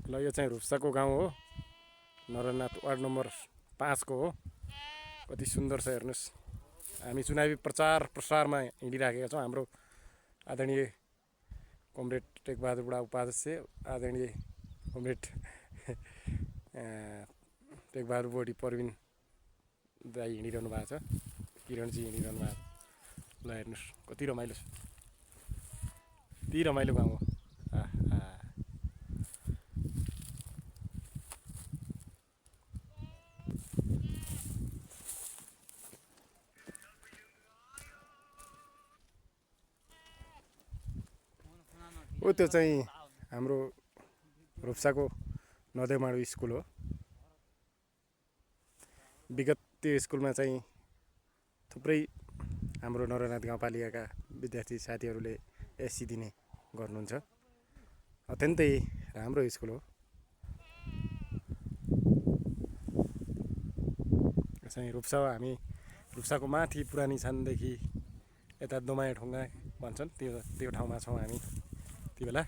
ल यो चाहिँ रुप्साको गाउँ हो, नरनाथ वार्ड नम्बर 5 को हो। कति सुन्दर छ हेर्नुहोस्। हामी चुनावी प्रचार प्रसारमा हिँडिराखेका छौँ। हाम्रो आदरणीय कमरेड टेकबहादुर बुढा उपाध्यक्ष, आदरणीय कमरेड टेकबहादुर बोडी प्रवीण दाई हिँडिरहनु भएको छ, किरणजी हिँडिरहनु भएको छ। ल हेर्नुहोस् कति रमाइलो छ, कति रमाइलो गाउँ हो। ओ त्यो चाहिँ हाम्रो रुप्साको नदेमाडु स्कुल हो। विगत त्यो स्कुलमा चाहिँ थुप्रै हाम्रो नरनाथ गाउँपालिकाका विद्यार्थी साथीहरूले एससी दिने गर्नुहुन्छ। अत्यन्तै राम्रो स्कुल हो। चाहिँ रुप्सा हामी रुप्साको माथि पुरानी छानदेखि यता दोमाया ढुङ्गा भन्छन् त्यो ठाउँमा छौँ हामी ती बेला।